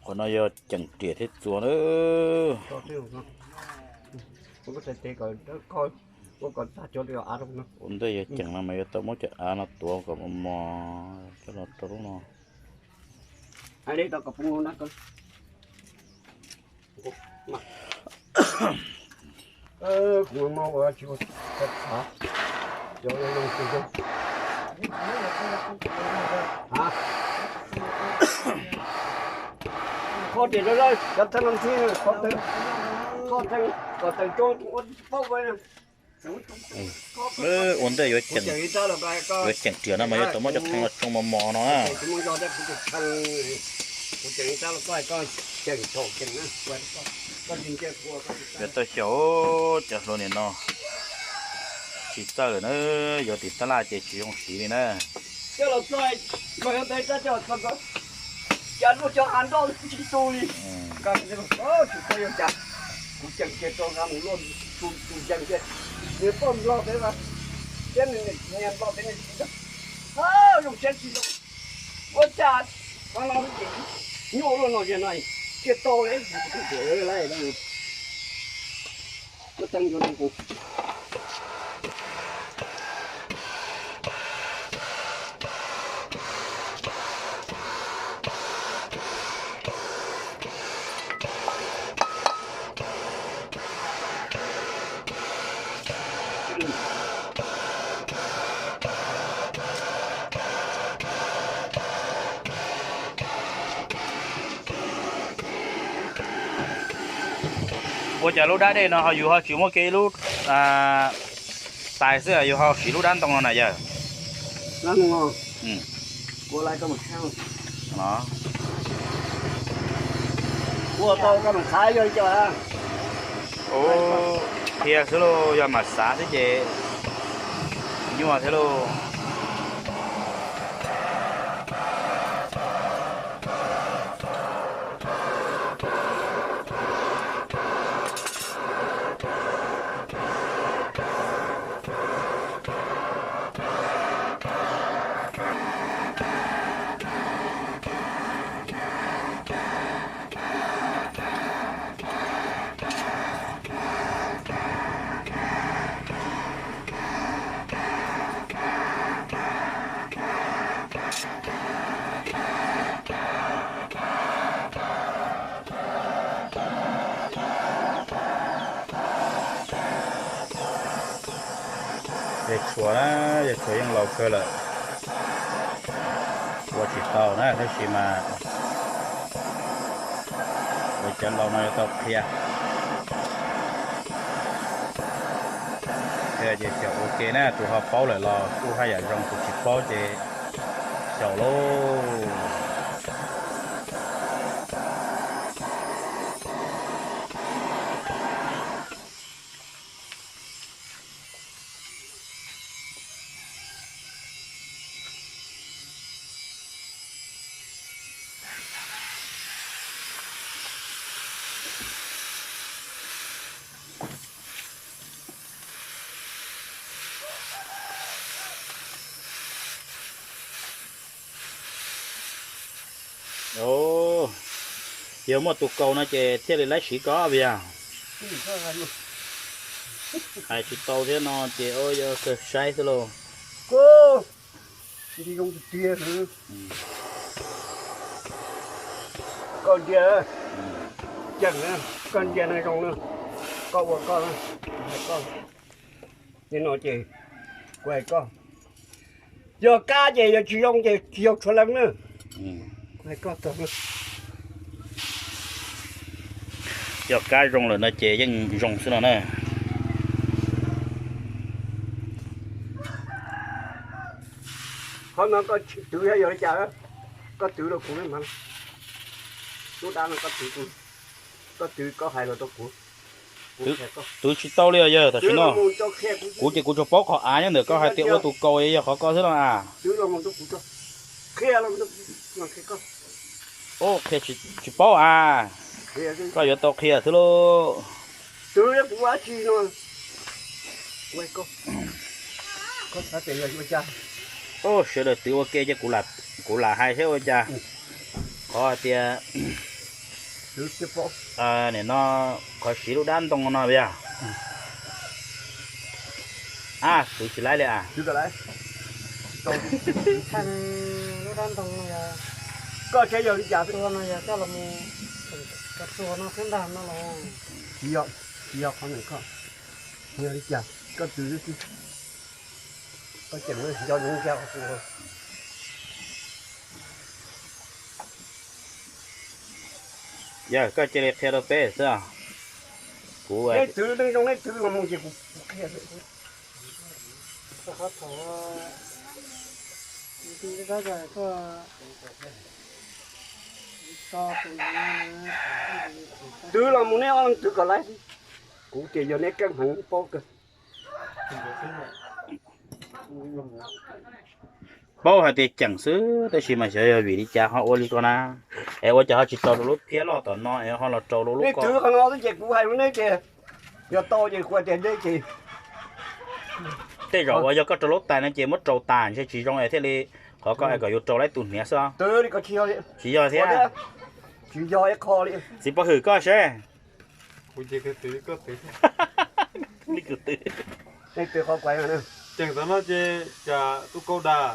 Qhov no yog ceem riam thiab txuas na. Ua ntej yog ceem no mas yuav tau muab cov av no tuav kom mos mos coj los rau lub no. Kho tias rau lawm, cov thaj no ntxhib, kho, kho kom tawm tsoo ua paub. Ua ntej yuav ceem, yuav ceem riam no mas yuav tau muab cov qhov no tsoo mos mos no. Yuav tau xyaum cov hlua nim no tsis txawj na, yuav tim tab laj ces tsis zoo siv li na. Cas luaj cov av nroj tsis tu li. Kuv ceem kiag rau nqa mus luaj tus ceem kiag, nws poj nplog peb mas, thiab nws niam tsis nyiam nplog peb niam tsis zoo siab tsis zoo. Ua cas qhov no ces nyuaj luaj no, no thiaj tau li. Muab teeb yuav no kuv. Ua cas lub dab dej no ho yus ho tsis muab kev ib lub tais xwb, yus ho siv lub dab ntoo no na yawg? Qhia xwb lauj, yog mam xav xwb ces nyuaj thiab lauj. Yawg Tshuav na, yawg Tshuav yeej laus kawg lawm, ua tsis tau na, tab sis mas ua cov laus no yuav tau qhia. Qhia ces xyaum ua ke na, tus ho paub lawm los kuj haj yam zoo, tus tsis paub ces xyaum lauj. Yog muaj tus kaus no ces thiaj li laib siv koj via. Hais tsis tau thiab no ces yog kawg saib xwb lauj. Koj ntsia, ceem na, koj ntsia no zoo na, koj ua koj, hais koj. Ces no ces kuv hais koj, yog kab ces yog tsis zoo ces tsis yog tshua leej na. Kuv hais koj tag. Yog kab zoo lawm no ces yeej zoo xwb no na. Qhov no koj twv yog li cas, koj twv rau kuv mas, lub dab no koj twv, koj twv koj hais los rau kuv. Twv tsis tau li os yawg, tam sim no kuv ces kuv tsuas paub qhov av nyob ntawm koj hais tias ua tus kaus yog qhov ko xwb no a. Qhia tsis paub a, koj yuav tau qhia xwb lauj. Sawv daws twv ua ke ces kuv lam, kuv Kuv lam hais seb ua cas, qhov hais tias nim no qhov siv lub dab ntoo no yog, a, kuv tsis laib li a. Koj tsev yog li cas? Tsis yog, tsis yog qhov ntawm koj, yog li cas koj twv xwb, koj ceem nco nco. Yog koj cia li qhia rau peb xwb. Kuv, nej twv, nej zoo nej twv los mus ces kuv qhia. Twv los mus nej ob leeg twv kom laib xwb. Kuv tias yog neb keej heev paub kawg. Paub hais tias ceem xwb tab sis mas xyov yog vim li cas ho ua li ko na. Es ua cas ho tsis rau rau lub phiab loj tom no es ho los rau rau lub, nej twv qhov no xwb ces kuv hais rau neb ces yog tau ces kuv tias neb ces tej zaum uas yog koj rau lub tais no ces muab rau tas ntshe tsis zoo es thiaj li qhov koj hais kom yus rau laib tus hniav xwb. Tsis yog thiab. Tsis yog ib qho li. Txiv pov hwm koj seb. Li kwv tw. Ceem tom no ces cas tus kaus dam,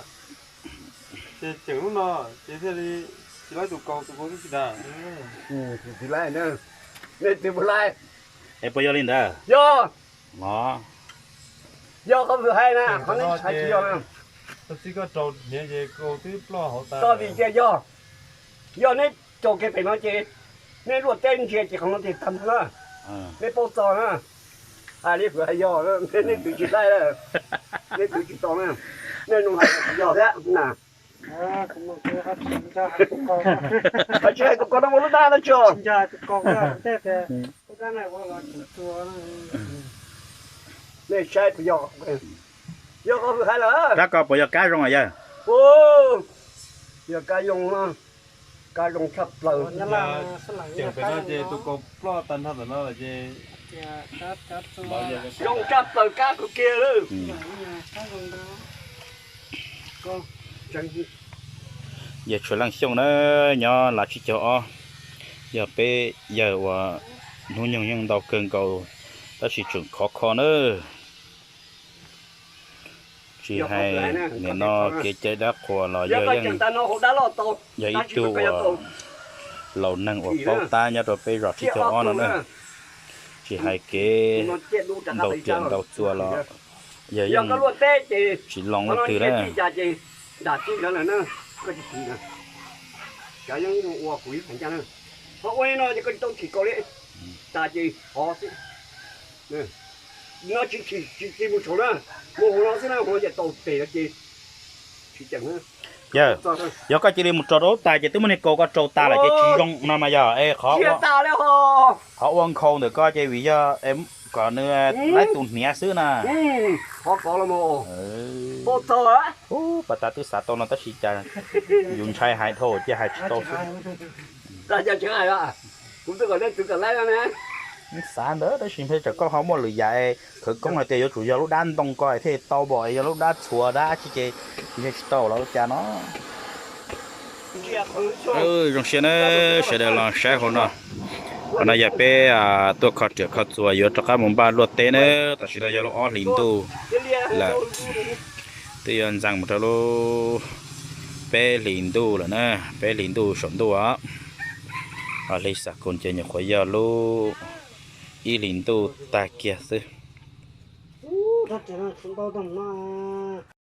ces ceem lub no ces thiaj li tsis laib tus kaus, tus kaus twb tsis dam. Tsis laib, nej twv puas laib? Es puas yog li ntawd? Yog. Yog qhov vwm hais na, qhov nej hais tsis yog na. Koj txib koj rau hniav ces kaus twb ploj hauv tas. Koj vim tias yog, yog neb rau kiag pem no ces neb luaj teb ntsia ces qhov no ces tag nrho na. Neb paub txog na. Hais li vwm hais yog, nej twv tsis laib, nej twv tsis tau na. Nej nug hais tsis yog thiab na. Tsis hais tus kaus no ua lub dab no tso. Nej saib puas yog, yog qhov vwm hais lawm. Kab ko puas yog kab zoo yawg? Yog kab zoo, kab zoo tshaj plaws. Ceem pem no ces tus kaus ploj tag nrho ntawm no lawm ces zoo tshaj plaws kab kawg kiag lawm. Yawg Tshua Leej Xyooj na, nyob Lav Tsib Caug Ob, yog peb yawg uas hnub nyoog yeej ntau kawg nkaus tab sis tseem khov kho na. Tsis hais nim no kev cai dab qhuas los yawg yeej yog ib tug uas laus neeg uas paub tab nyob rau peb zos Tsib Caug Ob no na. Tsis hais kev ntaus riam ntaus txuas los yawg yeej tsis loo leej twg na. Ho ua li no ces koj tsis tau thim kaus li, tas ces hov xwb. No tsis thim, tsis cia mus saum na, mus hauv no xwb na, hauv no ces tau pem no ces tsis ceem na. Yawg, yog koj cia li mus rau rau lub tais ces twb muaj niag kaus koj rau tas lawm ces tsis zoo no mas yog es qhov, qhov ua nkhaus ntawm koj ces vim yog kom nws laib tus hniav xwb na. Qhov ko los mus, ub, pas tas twb xav tau no tab sis cas yus ntshai hais dhau cia hais tsis tau xwb. Kuv twb kom nej twv kom laib na. Xav ntawd tab sis nphe tsam koj ho muaj lwm yam khawv koob hais tias yuav tsum yog lub dab ntoo ko thiaj tau npaum es yog lub dab txhuas dab tsi ces ntshe tsis tau los ua cas no. Zoo siab na, sawv daws los saib hauv no. Hauv no yog peb tuaj kho riam kho txuas yuav rov qab mus npaj luaj teb na. Tam sim no yog lub ob hlis ntuj lawm, twb yuav ntxeev mus rau lub peb hlis ntuj lawm na, peb hlis ntuj saum ntuj os. Hli xam koos ces nyuam qhuav yog lub ib hlis ntuj tag kiag xwb.